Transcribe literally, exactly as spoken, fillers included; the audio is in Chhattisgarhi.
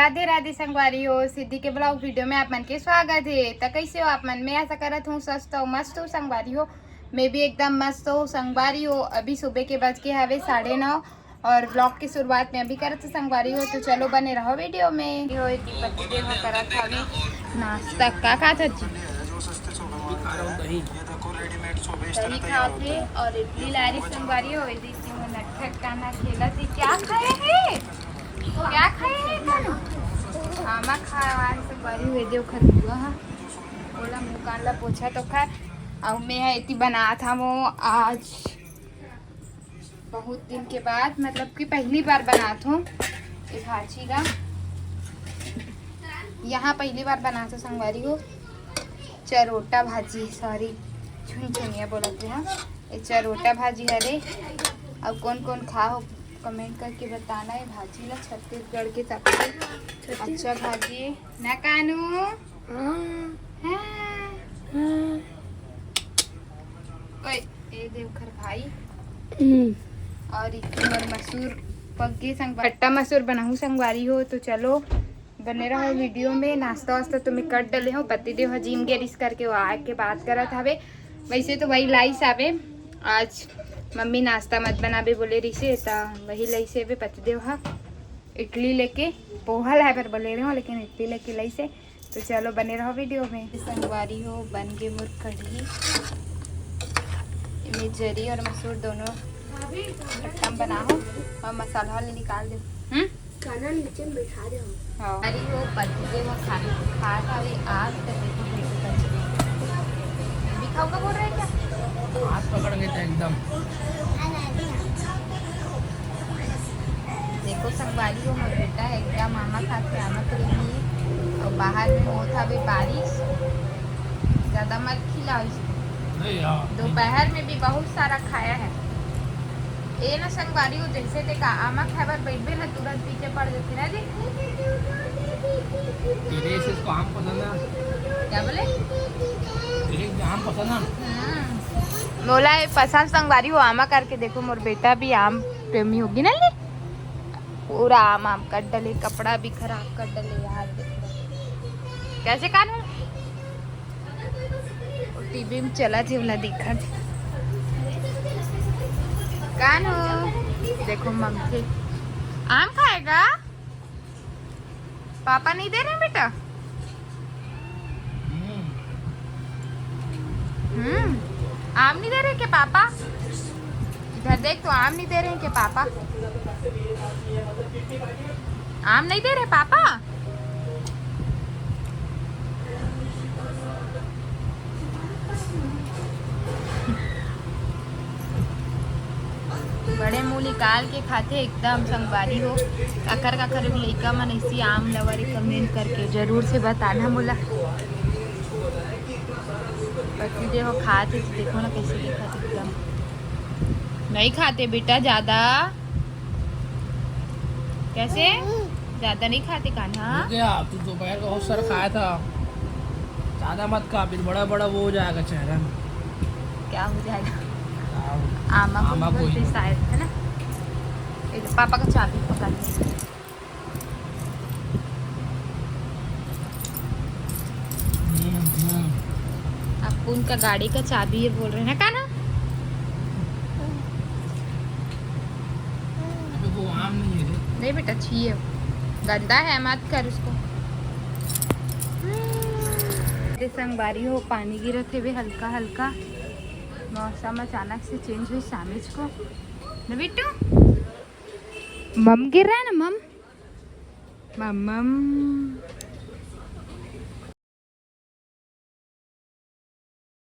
राधे राधे संगवारी हो, सिद्धि के ब्लॉग वीडियो में आप मन के स्वागत है। त कैसे हो आप मन? मैं आशा करत हूँ स्वस्थ हो, मस्त हो संगवारी हो। मैं भी एकदम मस्त हो संगवारी हो। अभी सुबह के बज के हवे साढ़े नौ और ब्लॉग की शुरुआत में अभी करत हूँ संगवारी हो, तो चलो बने रहो वीडियो में। यो एती पति देव ह करत हवे नाश्ता। का खात हस जी? दही खात हे और इडली ला रही संगवारी हो। एती नटखट काना खेलत हे। क्या खाए हे? क्या खाए हे कानू? आमा खाए वाला संगवारी हो, एदे ओखर बुआ ह। ओला मुंह कान ला पोछा तो खा। अउ मैं ह एती बनात हवं आज बहुत दिन के बाद, मतलब कि पहली बार बनात हूँ ये भाजी ला। यहाँ पहली बार बनात हूँ संगवारी हो, चरोटा भाजी, सॉरी, छुनछुनिया बोलत हे। हाँ, ये चरोटा भाजी हरे। अब कौन कौन खा हो, कमेंट करके बताना है। भाजी ला छत्तीसगढ़ के सबसे अच्छा भाजी है ना कानू? हाँ। हाँ। हाँ। ओए, ए देवखर भाई। हम्म। और इतनी और मसूर पक गए संग, खट्टा मसूर बनाऊँ संगवारी हो, तो चलो बने रहो वीडियो में। नाश्ता वास्ता तो मैं कर डले हूँ, पति देव ह जिम गे रिहिस करके वो आके बात करत हवे। वैसे तो वही लाइस आवे, आज मम्मी नाश्ता मत बनाबे बोले रिहिसे, त वही लाइस आवे पति देव ह। इडली लेके, पोहा लाए बर बोले रहे हो, लेकिन इडली लेके लाइसे। तो चलो बने रहो वीडियो में। संगवारी हो, बन के मोर कढ़ी। एमे जरी और मसूर दोनों खट्टा में बना हो और मसाला वाले निकाल दे। हम्म? खाना नीचे में बैठा दे हो। हाँ। अरे वो पति देव खा, खा खा भी आग तक देखो कैसे बच गई। दिखाऊंगा बोल रहे हैं क्या? हाथ पकड़ के था एकदम। देखो संगवारी हो, मोर बेटा है एकदम आमा खाथे, आमा प्रेमी। और बाहर में होत हवे बारिश, ज्यादा मत खिलाओ इसको। नहीं यार। दोपहर में भी बहुत सारा खाया है। ए ना संगवारी हो, जैसे ते का आमा खाए बर बैठबे ना, तुरंत पीछे पड़ जाती ना जी। तेरे से इसको आम पसंद है। क्या बोले? तेरे से आम पसंद है। हम्म। मोला ये पसंद संगवारी हो आमा करके। देखो मोर बेटा भी आम प्रेमी होगी ना, ले पूरा आम आम कर डले, कपड़ा भी खराब कर डले यार। देखो कैसे कानू टीवी में चला थे, ओला दिखा थे। कानू देखो ममथे आम खाएगा। पापा नहीं दे रहे बेटा? हम्म, आम नहीं दे रहे क्या पापा? इधर देख, तो आम नहीं दे रहे हैं क्या पापा? आम नहीं दे रहे पापा? बड़े मुंह निकाल के खाथे एकदम संगवारी हो। काकर काकर लइका मन ऐसी आम लवर कमेंट करके जरूर से बताना मोला। पति देव खात हे तो देखो ना कैसे दिखत एकदम। नहीं खाते बेटा ज्यादा। कैसे? ज्यादा नहीं खाते कान्हा। हो गया, तू दोपहर का बहुत सारा खाया था। ज्यादा मत खा, फिर बड़ा बड़ा वो हो जाएगा चेहरा में। क्या हो जाएगा? आमा आमा को कोई बोलते नहीं। शायद, है ना? ये लो, पापा का चाबी पकड़ ले। हम्म, हम्म। आपको उनका गाड़ी का चाबी ये बोल रहे हैं ना, कान्हा? अबे वो आम नहीं है रे। नहीं बेटा, छुइए, गंदा है, मत कर उसको। ये संगवारी हो, पानी गिरत हेवे हल्का हल्का। मौसम अचानक से चेंज हुई सामेज को, ना बिट्टू? मम गिर रहा है ना मम? मम मम।